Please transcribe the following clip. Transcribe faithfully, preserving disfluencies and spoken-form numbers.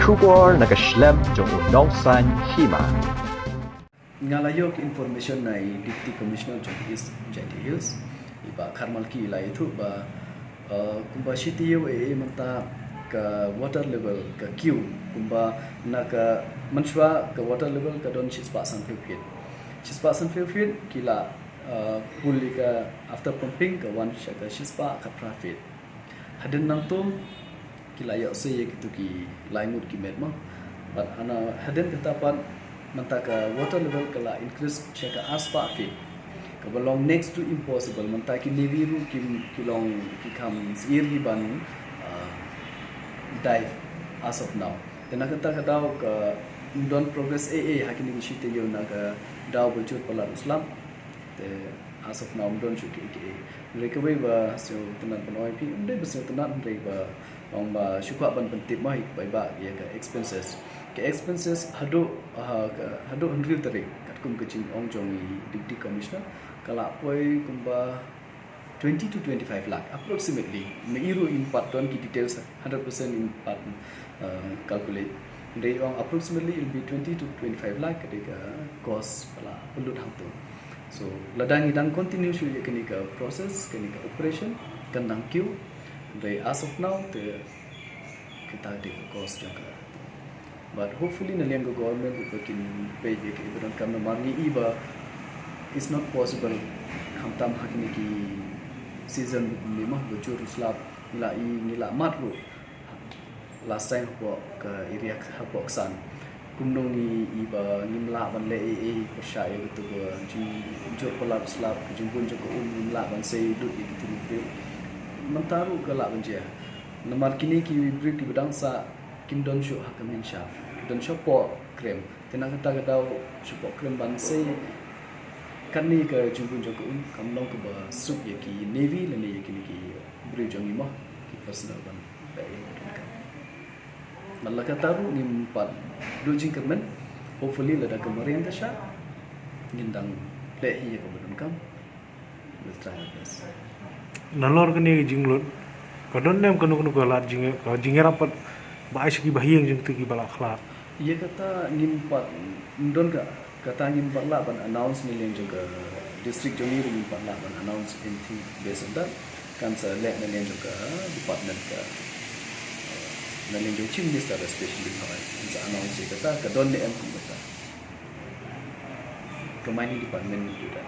Khubor na ka shlem jong u nongsan hima. Nga la ïoh information na i Deputy Commissioner jong East Jaintia Hills, i Bah Kharmalki, i la ïathuh ba, uh, kumba shi taïew eh mynta ka water level, ka Q, kumba na ka mynshuwa ka water level ka don shispah sanphew feet. Shispah sanphew feet ki la, uh, pull ïa ka, after pumping ka wan sha ka shispah khatphra feet. Hadien nangto ki la ïoh sei ïa kito ki lai ngut ki met mo. But hana hadien kata pat mynta ka water level ka la increase sha ka arspah feet. Kaba long next to impossible, mynta ki navy ruh ki, ki long ki kham syier hi ban, uh, dive as of now. Te na kata ka daw ka don progress eh eh ha kine ki shi taïew na ka daw ba jur palat u slap. Te as of now ym don shuh kiei kiei. Hynrei kawei ba sngewtynnat ban ong ïa phi, ym dei ba sngewtynnat, hynrei ba long ba shu kwah ban pyntip mo ïa ki paidbah ïa ka expenses. Ka expenses haduh, ha, ka, haduh hynriew tarik, katkum ka jingong jong i Deputy Commissioner, ka la poi kumba twenty to twenty-five lakh approximately. Me i ruh im pat don ki details hundred percent im pat, uh, calculate. Hynrei ong approximately it'll be twenty to twenty-five lakh ka dei ka cost ba la pynlut hangto. So lada ngi dang continue shuh ïa kane ka process, kane ka operation kan dang kiew. Hynrei as of now te kata ka dei ka cost jong ka. But hopefully na liang ka government ruh ba kin peit ïa kaei ba donkam, namar ngi i ba it's not possible khamtam ha kine ki season ba kumne mo ba jur u slap. Ngi la i, ngi la mad ruh last time hapoh ka area hapoh Ksan. Kumno ngi i ba ngim lah ban leh ei ei pyrshah ïa kato ka jingjur palat u slap, ka jingbun jong ka um, ngim lah ban sei lut ïa kito ki briew. Mynta ruh ka lah ban jia. Namar kine ki briew kiba dang sah kim don shuh ha ka main shaft, ki don shapoh krem. Te na kata ka daw shapoh krem ban sei kane ka jingbun jong ka um kam long kaba suk ïa ki navy lane ïa kine ki briew jong ngi mo, ki personnel ban leh ïa ka donkam. Bad la kata ruh ngim pat duh jingkyrmen. Hopefully lada ka mariang ka shah ngin dang leh hi ïa kaba donkam. We'll try our best. Nalor kane ka jinglut, ka don ne em kano kano ka lad jing, ka jingïarap pat ba ai sha ki bahaïing jong kito kiba la khlad? Ïa kata ngim pat, ym don ka, kata ngim pat lah ban announce na liang jong ka district jong ngi ruh, ngim pat lah ban announce anything based on that. Kan sa leh na liang jong ka department ka, na liang jong Chief Minister especially, kan sa announce ïa kata, ka don ne em kum kata. Ka mining department ngi ïoh da.